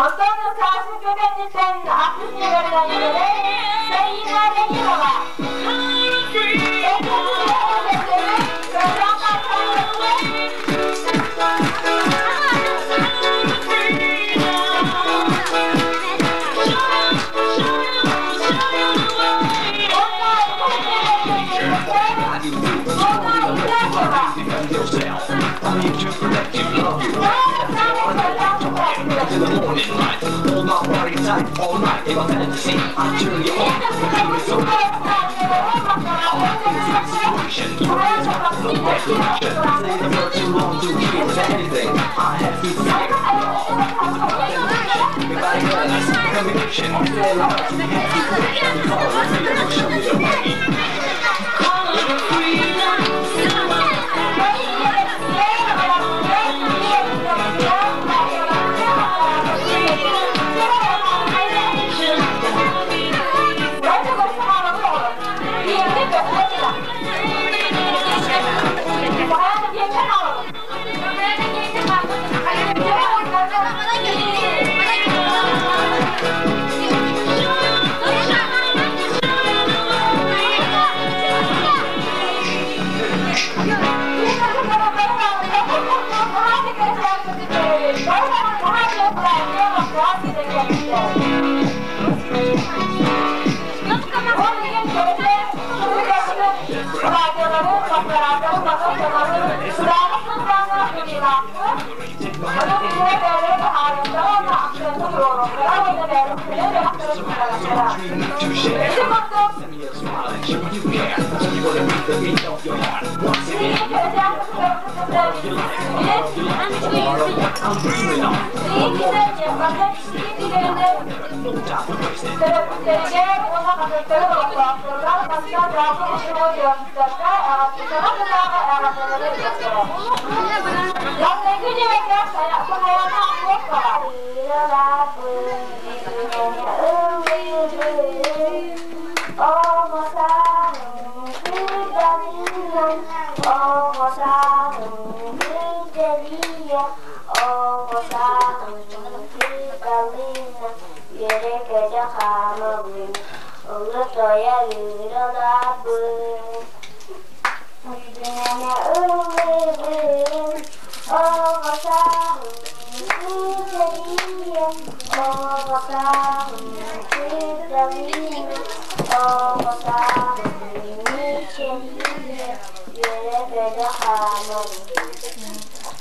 Онтон сааскы кэнниттэн ахсыс үөрэҕинэн Саина Данилова.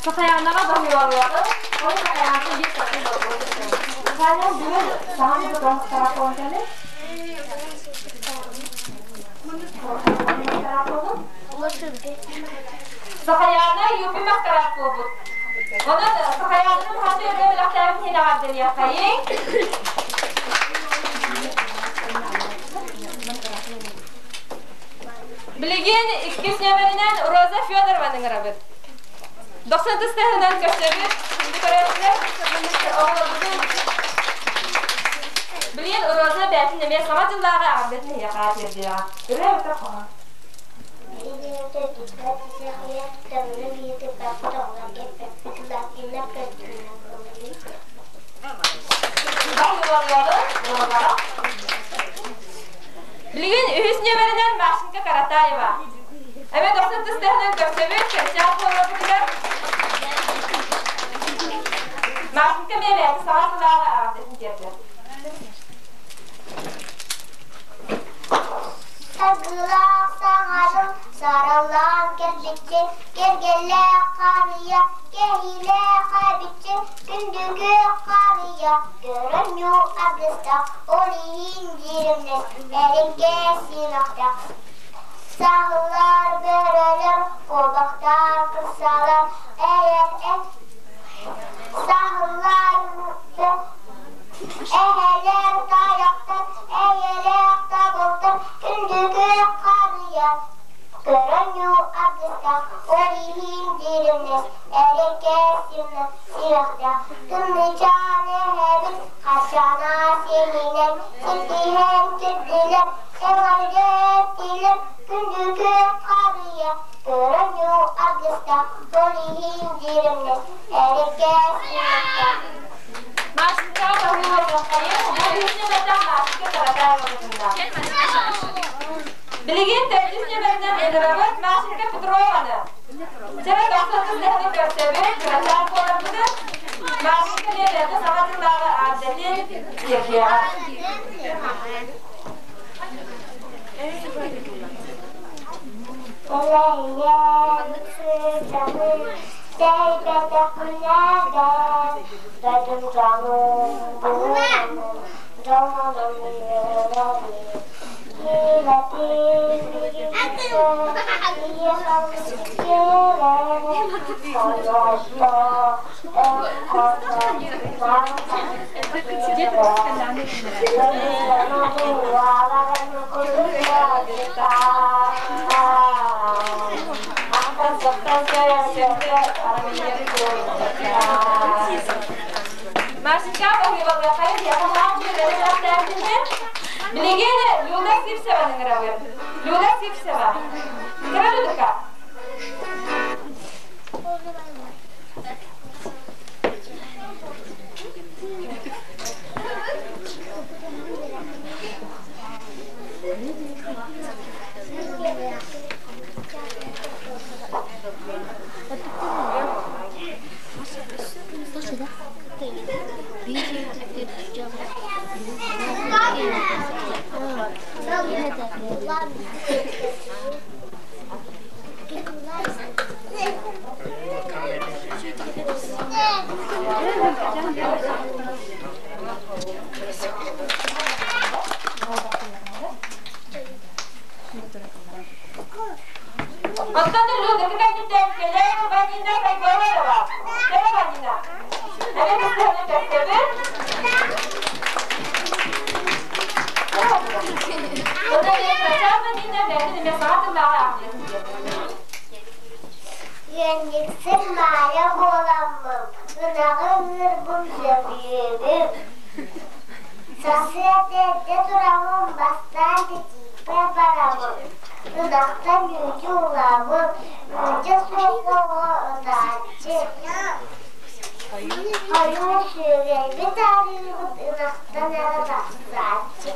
Сахаянаҕа баһыылалыаҕы, ол Сахаяната биир сатыы долгуй Сахаяна бүгүн саҥа дьыл тарапонканы Сахаяна Юпи маскарад буолбут. Онон Сахаянаны ханна өрө бэлэхтээбит иһин эҕэрдэлиэххэйиҥ. Билигин иккис нүөмэринэн Роза Федорованы ыҥырабыт. Дохсун тыстыһынан көрсөбүт, күндү көрөөччүлэр, оҕолорбутун Билигин Роза бэйэтин эмиэ Саҥа дьыллааҕы эҕэрдэтин эһиэхэ тиэрдиэҕэ. Ырыа эбэтэр хоһоон. Баһылыалыаҕы буолара. Билигин үһүс нүөмэринэн Машенька Каратаева. Эбэ дохсун тыстыһынан көрсөбүт, кэрчээх буоларбытыгар. Машенька эмиэ бэйэтэ саҥа сылааҕы аҕардатын тиэрдэр. Саргылаах саҥарым саралаан кэлбиччэ, кэргэллээх харыйа, кэһиилээх эбиччэ, күндү күөх харыйа, көрөнньүү аргыстах, ол иһин дьиримнэс, эриҥкэ симэхтэх. Саһыллар бөрөлөр, куобахтар кырсалар, эйэн Саһыллар Эһэлэр тайахтар, эйэлээх табылтар, күндү харыйа, көрөнньүү аргыстаах, ол иһин дьиримнэс, эрэкэ симэхтээх, тымныычаан эһэбит хачана сининэн, сирдиһэн кирдилэр, эҥэргэ эттилэр, күндү харыйа, көрөнньүү аргыстаах, ол иһин дьиримнэс, эрэкэ симэхтээх. Машенька Билигин төрдүс нөмэринэн ыҥырабыт Машенька Петрованы. Чэ, тохсун кыстыһыны көрсөбүт, кырачаан буоларбытын. Машенька лиэрэтэ саҥа тыллааҕы аадатын тиэрдиэҕэ. Элэйэн сыдьанын тэйбэтэххинэ Дойдум дьонун булуомун, дьоллонон үөрэбин. Киилэтин Машенька баһыыбалыахайын Билигин Люда Сивцеваны ыҥырабын. Люда Сивцева. Кыра Людка. Оттон Людка кэнниттэн кэлэр Ванина Кайгородова. Кэлэ Ванина. Эбэ кыстыһаны көрсөбүт. Оттон Ванина бэйэтин эмэ саҥа тыллааҕы аахтыйатын Ыанньыксыт Маайа буоламмын, ынаҕы ыҥырбын сөбүлүүбүн. Сарсыарда эрдэ тураммын бастаан титиикпэр барабын, ынахтан үүтү ылабын, ыалдьа суох оҕо ытааччы. Хойуу сүөгэйбит арыыбыт ынахтан эрэ тахсааччы.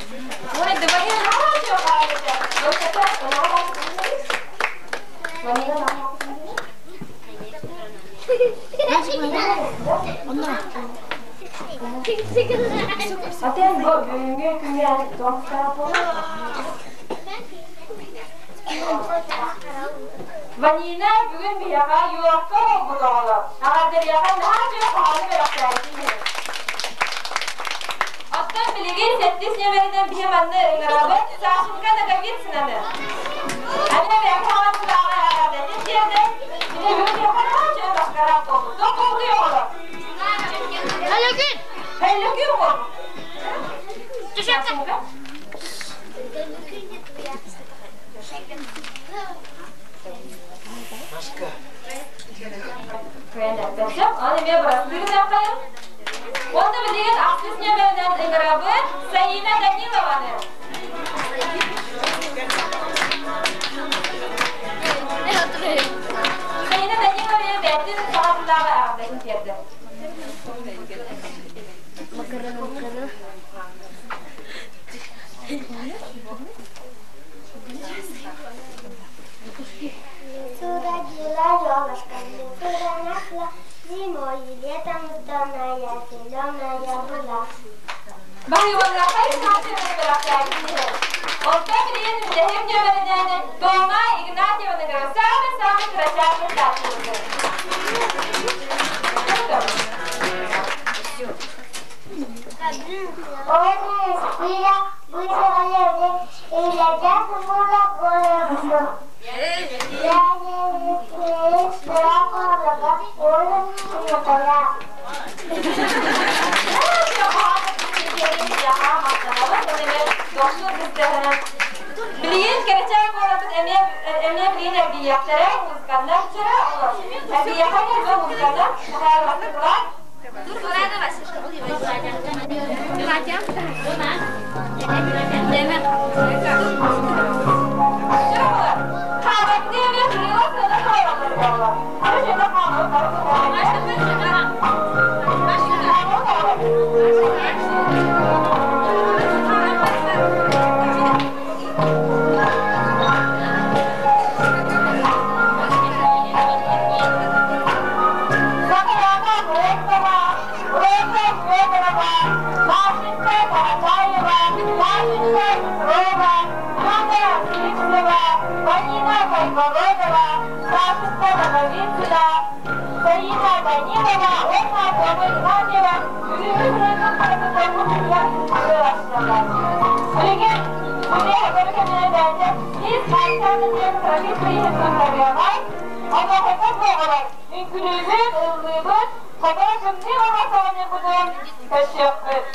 Атын бу бүгүҥҥү күҥҥэ Ванина бүгүн биһиэхэ юлакка буолбут оҕолор. Аҕардарыаха наһаа үчүгэй хоһоону бэлэхтээбитин иһин. Оттон билигин сэттис нүөмэринэн биһи манны ыҥырабыт Сашенька Ноговицынаны. Аны бэйэм хаҥатылааҕы аҕардатын тиэрдэн, били бүгүн биһиэхэ наһаа үчүгэй маскараат буолбут. Туох буолбутуй оҕолор? Һэллэкүн! Һэллэкүн буолбут. Сашенька? Аны эмиэ бырастыы гыныаххайын. Уонна билигин ахсыс нүөмэринэн ыҥырабыт Саина Данилованы. Саина Данилова бэйэтин саҕатылааҕы аҕардатын тиэрдэр. Лесу родила елочка, лесу росла, зимой и летом зеленая, зеленая была. Баһыыбаллаахай Игнатьевна бэлэхтээбит Онтон билигин үлэһим нүөмэринэн Тома Игнатьевна самый-самый кырачаан тааттыбыт. Билигин кэрэчээн куораппыт эмиэ эмиэ билигин эргийиэхтэрэ, музыканнар чөрө эргийиэххэ кэлбэ музыканнар Михаил Үҥкүлүүбүт, ыллыыбыт, хотон кымныы оҕо көрсүөхпүт.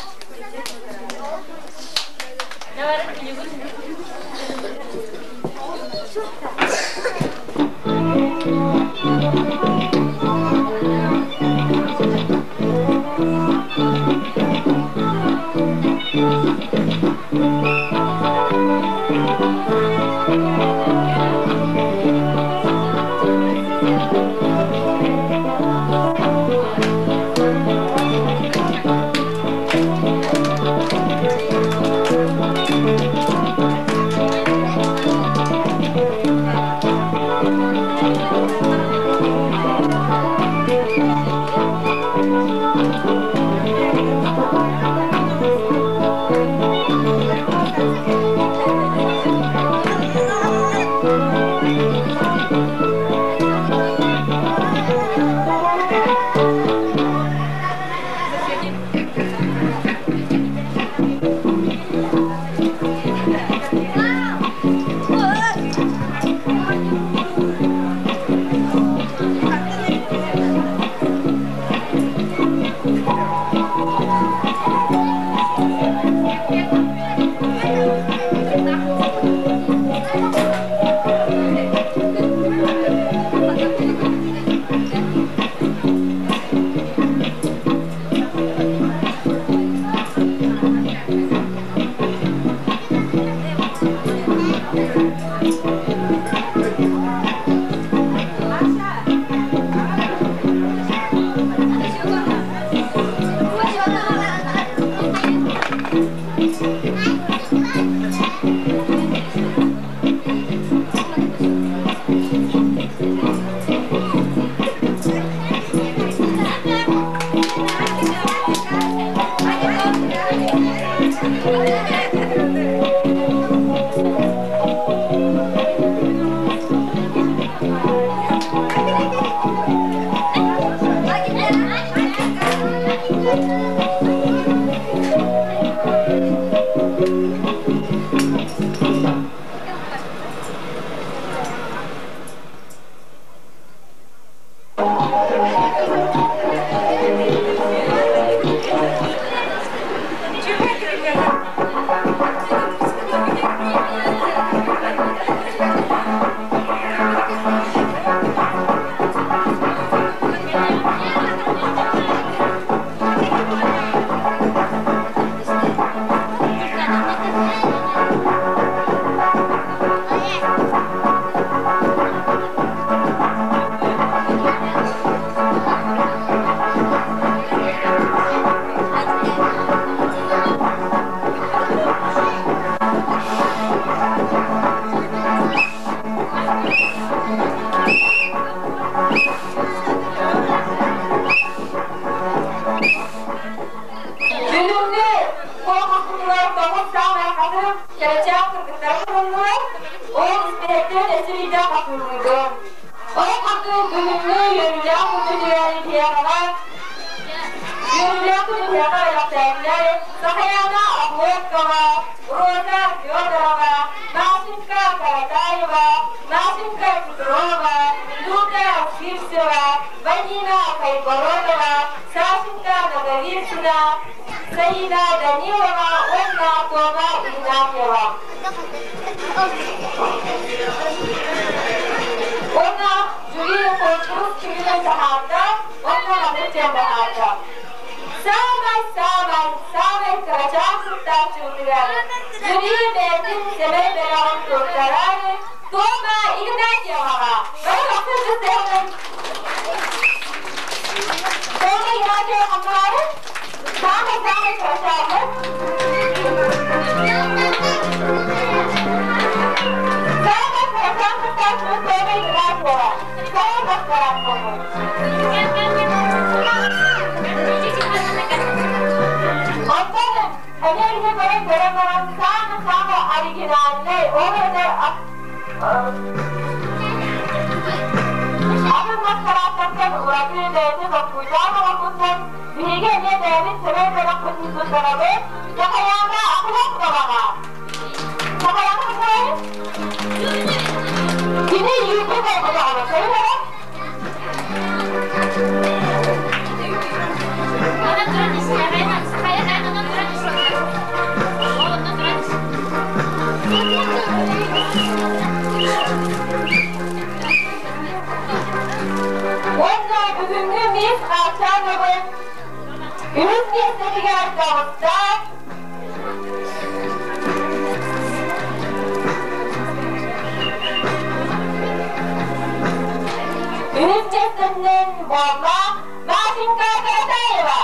Бүгүҥҥү конкурспутугар тоҕус саамай хатыр кэрэчээх кыргыттар кытыннылар. Ол испииһэктэн өссө биирдэ хатылыыбын. Ол курдук бүгүҥҥү үөрүүлээх күммүтүгэр биһиэхэҕэ үөрүүлээх күнү биһиэхэ бэлэхтээтилэр Сахаяна Охлопкова, Роза Федорова, Машенька Каратаева, Машенька Петрова, Люда Сивцева, Ванина Кайгородова, Сашенька Ноговицына, Саина Данилова уонна Тома Игнатьева. Уонна жюри конкурс түмүгүн таһаарда уонна маннык диэн быһаарда. Саамай-саамай, саамай кырачаан кыттааччыбытыгар жюри бэйэтин сэмэй бэлэҕин туттарар Тома Игнатьеваҕа бары бастыҥ кыттыһыҥ. Тома Игнатьева ханна Саамай-саамай кырачааммыт. Саамай кырачаан кыттааччыбыт Тома Игнатьева. Саамай бастараат буолбут. Оттон эмиэ көрөн көрөн баран саамай-саамай оригинальнай, ол эбэтэр атын маскарааттартан ураты бэйэтин толкуйдаан оҥорбуттан биһиги эмиэ бэйэбит сэмэй бөлөхпүтүн туттарабыт. Сахаяна Ахлопковаҕа. Сахаяна Михайлович? Кини YouTube оҥоһоҕо сөбүлэрэ? Уонна бүгүҥҥү мисс Арчановы үһүс миэстэтигэр таҕыста. Үһүс миэстэтинэн буолла Машенька Каратаева.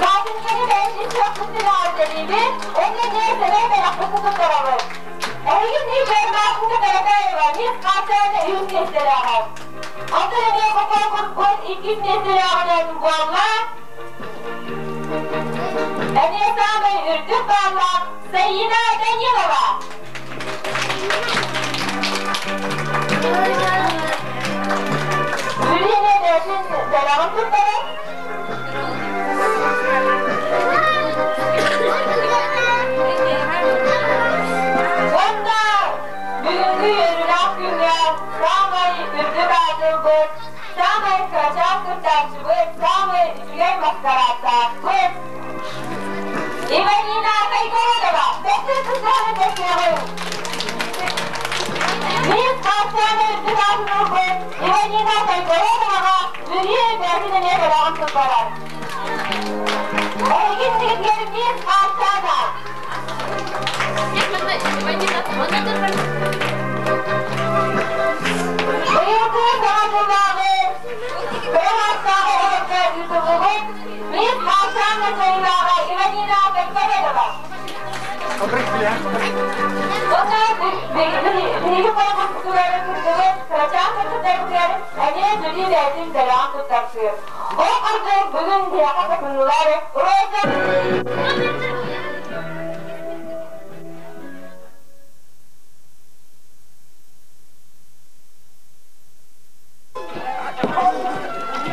Машеньканы бэйэтин чуохпутун дэриибит, уонна эмиэ сэмэй бэлэхпитин туттарабыт. Эһиги Нижай Машенька Каратаева мисс Арчана үһүс миэстэлээҕэ. Онтон эмиэ бу конкурспут иккис миэстэлээҕинэн буолла Эмиэ саамай үрдүк бааллаах Саина Данилова. Жюри бэйэтин бэлэҕин туттарар. Уонна бүгүҥҥү үөрүүлээх күҥҥэ саамай үрдүк аатырбыт, саамай кырачаан кыттааччыбыт, саамай үчүгэй маскарааттаахпыт Иванина Кайгородова бэттэр кыттааны бэртээҕин. Мин Хаарчаана үрдүк аатын ылбыт Иванина Кайгородоваҕа жюри бэйэтин эмиэ бэлэҕин туттарар. Эһиги иннигитигэр мисс Хаарчаана. Быйылгы Саҥа дьыллааҕы кыра саастаах оҕолорго ыытыллыбыт Мисс Хаарчаана кыайыылааҕа Иванина Кайгородова. Биһиги конкурспутугар кыттыбыт кырачаан кыргыттарбытыгар эмиэ жюри бэйэтин бэлэҕин туттарсыыр. Ол курдук бүгүн биһиэхэ кытыннылар Роза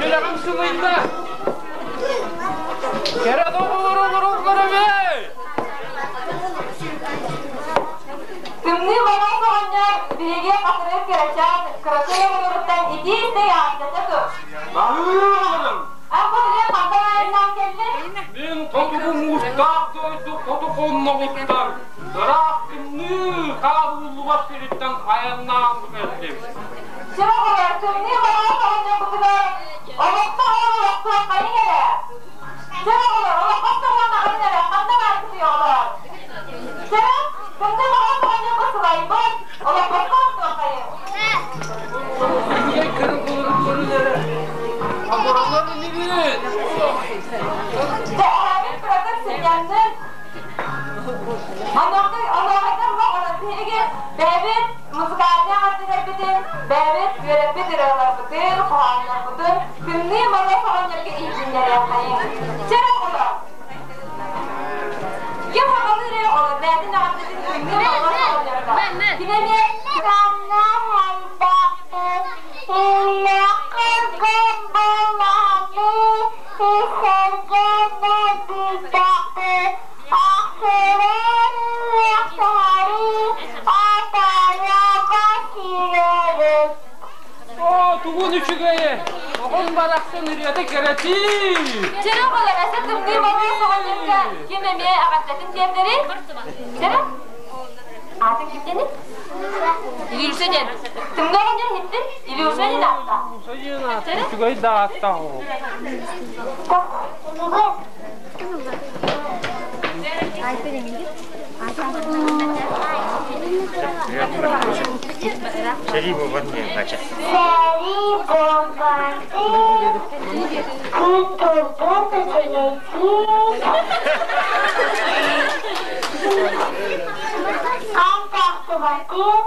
Сүрэҕим сылыйда. Кэрэ доҕолор олороллор эбээ! Тымныы Моруос оҕонньор биһиги хатырык кырачаан кыракый оҕолоруттан итии-истэй ааттата тур. Баһыылаҕыным! Аппытыгар хантан айаннаан кэллин? Мин хотугу муустаах дойду хоту хонноҕуттан, ыраах тымныы хаар ууллубат сириттэн айаннаан кэллим. Чэ оҕолор, тымныы Моруос оҕонньорбутугар олоххо олохтуох хайыҥ эрэ? Чэ оҕолор, олоххо тоҕуонаҕын эрэ, ханна бааргытый оҕолор? Чэ, тымныы Моруос оҕонньорго сылайбыт, олоххо оттуоххайыҥ. Үчүгэй кыргыларын эрэ. Абыралар инибит. Дьэ, эһээбит кыратык сынньаннын. Онуоха онон биһиги бэйэбит музыкальнай ардыгайбытын, бэйэбит үөрэппит ырыаларбытын, хоһооннорбутун тымныы Моруос. оҕонньорго иһитиннэриэххэйиҥ. Чэ оҕолор! Ким аҕалыыр эрэ оҕолор бэйэтин эҕэрдэтин тымныы Моруос оҕонньорго. Кини эмиэ Оо, тугун үчүгэйэ! Оҕом барахсан ырыата кэрэтии! Чэрэ оҕолор, эсэ тымныы Моруос оҕонньорго ким эмиэ эҕэрдэтин тиэрдэрий? Чэрэ? Аатын кимдений? Илюша диэн. Тымныы оҕонньор иһиттин? Илюша диэн ааттаах. Илюша диэн ааттаах. Үчүгэй да ааттаах оҕо. Сэрии буолбат диэн бача. Сэрии буолбатын, кутурбут үчүгэйдик. Хам тахсыбатын.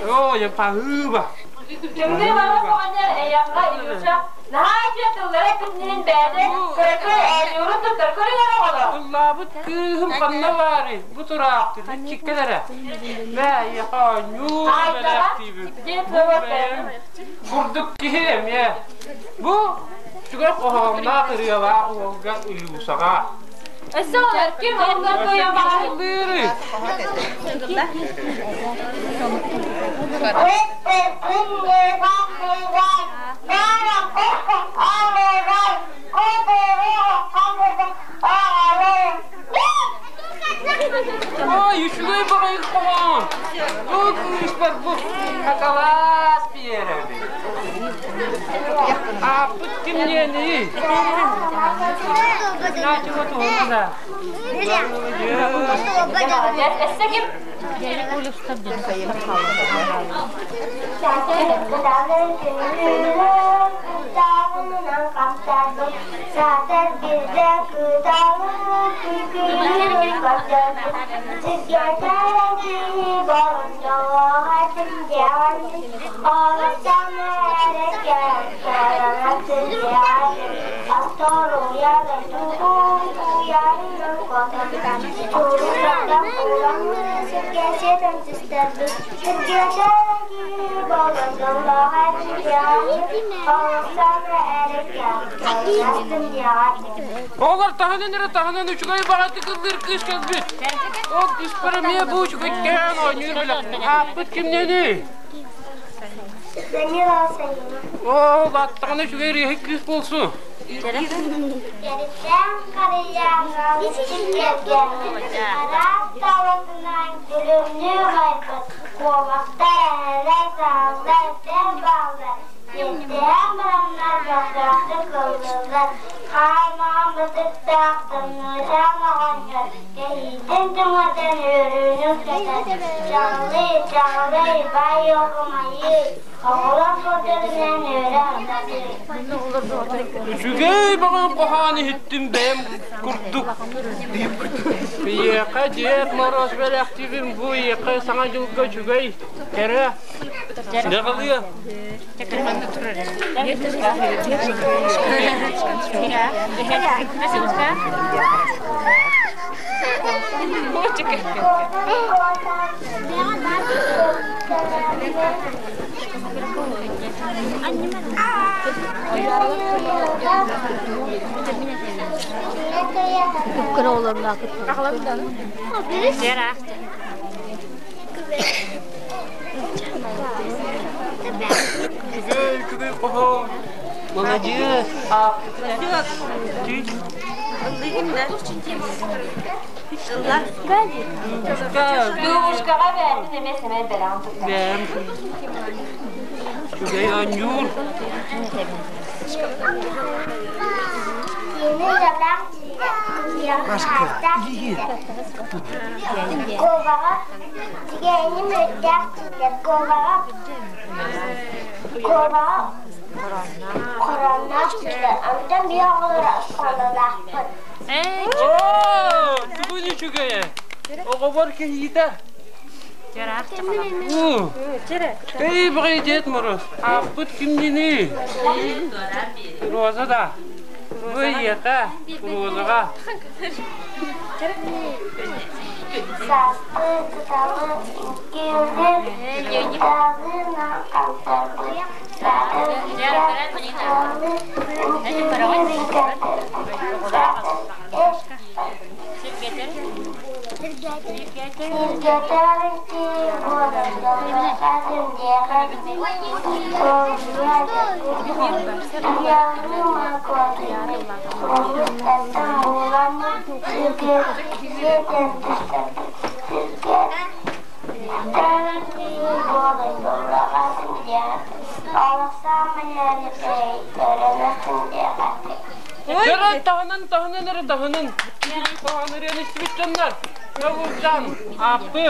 Оо, я паһыыба. Тымныы Моруос оҕонньор эйиэхэ Илюша наһаа үчүгэй тыллары эппитинин бэйэтэ кыракый оонньуурун туттар көрүҥэр оҕолор. Ыллаабыт кыыһым ханна баарый? Бу тураахтыр, иччиккэлэрэ. Мэ, эйиэхэ оонньуур бэлэхтиибин. Бу бэйэм курдук киһи эмиэ. Бу үчүгэй хоһоонноох ырыалаах уолга Илюшаҕа. Өссө олор ким онно кыайан баҕарый? Ой, үчүгэй баҕайы хоһоон! Бу кыыспар бу хакалаас биэрэбин. Ааппыт ким диэний? Начала туһунна. Өссө ким? Оҕолор таһынан эрэ таһынан үчүгэй баҕайытык ыллыыр кыыс кэлбит. Ол кыыспар эмиэ бу үчүгэйкээн оонньуур бэлэх. Ааппыт кимнэний? Оо, баттаҕына үчүгэй ырыаһыт кыыс буолсу. Кэричээн харыйааҥҥа араас талатынан күлүмнүү байбыт куобахтар эһэлэр саһыллар бэл бааллар сиэттиһэн бараннар көхтөөхтүк ыллыыллар хаар маҥан бытыктаах тымныытаан оҕонньор кэһиитин түҥэтэн үөрүүнү үктэтэр чаҕылый чаҕылый бай окумайыы оҕолор көрдөрүнэн үөрэ ыллатыы Үчүгэй баҕайы хоһоон иһиттим бэйэм курдук. Ийэхэ Дед Мороз бэлэхтиибин бу ийэхэ Саҥа дьылга үчүгэй, кэрэ, дьаҕалыа. Үчүгэй, үчүгэй хоһоон. Маладьыас, ааппытын Дуушкаҕа бэйэтин эмиэ сэмэй бэлэҕин туттар. Бэйэм үчүгэй оонньуур. Куобаҕа тигээни мүөттээх тиитэр куобаҕа куобаҕа Хоронноох сирдэр, онтон биир оҕолоро оскуолалаахпыт. Оо, тугун үчүгэйэ! Оҕобор кэһиитэ. Эй, баҕайы Дед Мороз, ааппыт кимниний? Роза да. Бу ийэхэ, Розаҕа. Сааскы кыталы үҥкүүлүүр, кыталыынан хантарбыт, кыталы үҥкүүлүүр Дьэ, таһынан, таһынан эрэ таһынан. Хоһоон ырыаны истибит дьоннор. Көҕүлдьан, ааппы.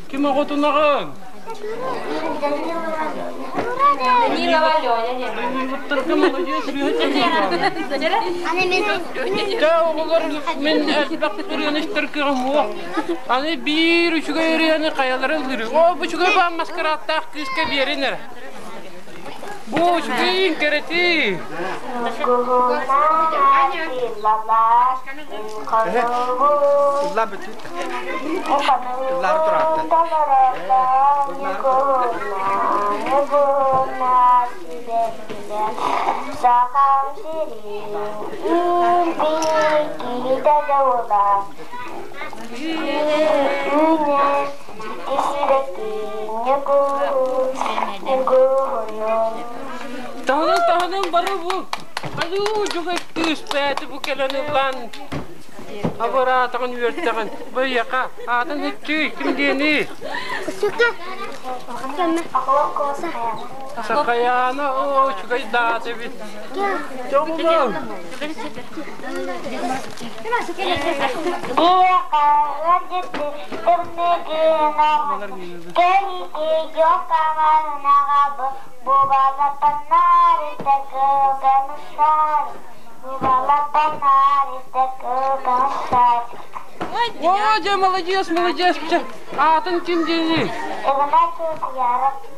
Ким оҕотунаҕын? Данилова Леня. Даниловтарга молодец, Дьэ, оҕолор, мин элбэх ырыаны истэр кыаҕым суох. Аны биир үчүгэй ырыаны хайалара ыллыыр. Оо, бу үчүгэй баан маскарааттаах кыыска биэрин эрэ. Бу үчүгэйин кэрэтий. Ыллаан бүтүт. Ыллаары тураатта. Сахам сирин илбит киһитэ дьолула Үүнэр Таһынан таһынан бары бу Алуу дьуһай кыыс бэйэтэ бу кэлэн ыллаан абыраатаҕын үөртэҕин быйака аатын иччий ким диэний Сахаяна оо үчүгэй даата эбит Дьоҥҥо Оо, дьэ, молодец, молодец, чэ, аатын ким диэний?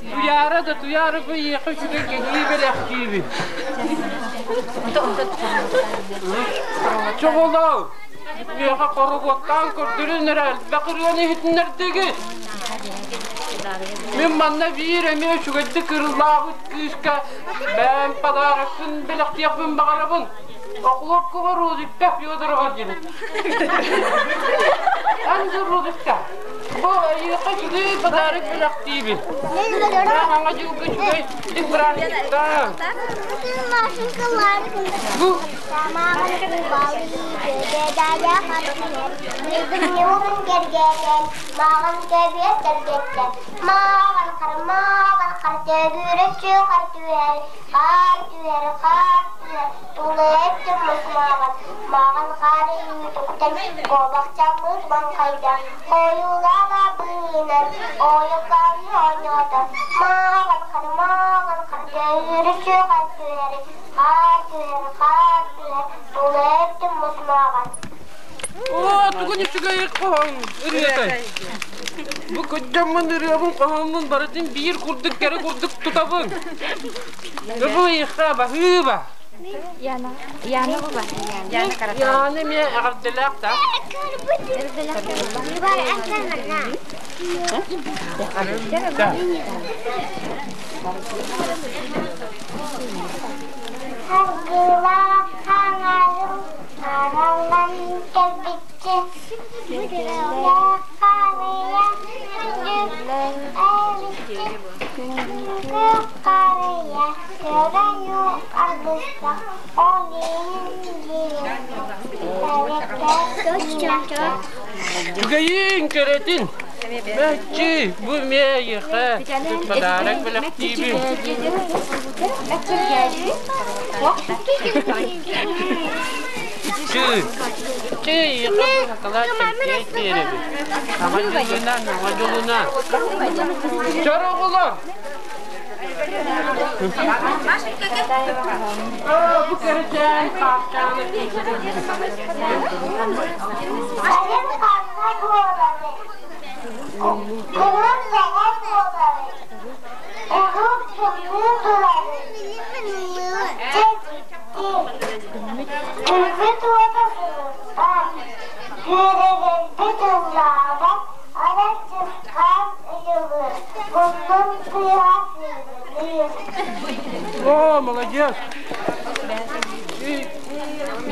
Туйаара да, Туйаара бэйиэхэ үчүгэй кэһии бэлэхтиибин. Чоҕолоо, миэхэ хоругуоттаан көрдөрөн эрэ элбэх ырыаны иһитиннэрдигит. Мин манна биир эмиэ үчүгэйдик ырылаабыт кыыска бэйэм подарокпын бэлэхтиэхпин баҕарабын. Охлопкова Розикка Федорова диэн. Анжи Розикка. Бу эйиэхэ үчүгэй подарок бэлэхтиибин. Аҥа дьылга үчүгэй бырааһынньыктаах. Бу Мааҕын кэбиэт кэргэттэр, мааҕын хара, мааҕын хара, төгүрүччү хар түһэр, хаар түһэр, хаар түһэр, тулуйаччы мас мааҕын, мааҕын хаары үүтүктэн, куобахчаммыт маҥхайда, ойуулаба быынан, ойукааны оонньоото, мааҕын хара, мааҕын хара, төгүрүччү хар түһэр, хаар түһэр, хаар түһэр, тулуйаччы мас мааҕын. Оо, тугун үчүгэй хоһоон ырыатай. Бу кырдьаммын ырыабын хоһооммун барытын биир курдук кэрэ курдук тутабын. Бу баһыыба. Яна, Яна буба. Яна эмиэ эҕэрдэлээх да. Саргылаах хаҥарым хараллан кэлбиччэ, Күллээх харыйа күндү эбиччэ, Күөх харыйа көрөнү аргыста, Ол иһин Үгэйиҥ кэрэтин! Мөччү, бу миэхэ подарок бэлэхтиибин. Чы, чы, шоколад кэмпиэт биэрэбин. Саҥа дьылынан, саҥа дьылынан. Чор оҕолор! Бу кэрэчээн хааччааны Сайын ханна буоларый? Кыһын тоҕо буоларый? Куруук тымныы турарый? Дьэ дьикти. Күлбүт уота сылыспат, күөрэгэйбит ыллаабат, арай чысхаан ыйылыыр, муннун тыаһа сыыгыныыр. О, молодец!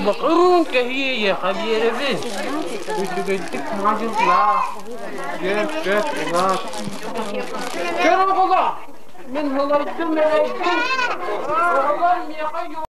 Бакырын кэһиэйиэхэ биэрэбин. Үчүгэйдик маадьыллаах. Көп, көп, улаат. Көр оҕолор, мин ылайдым, элэйдим. Оҕолор миэхэ.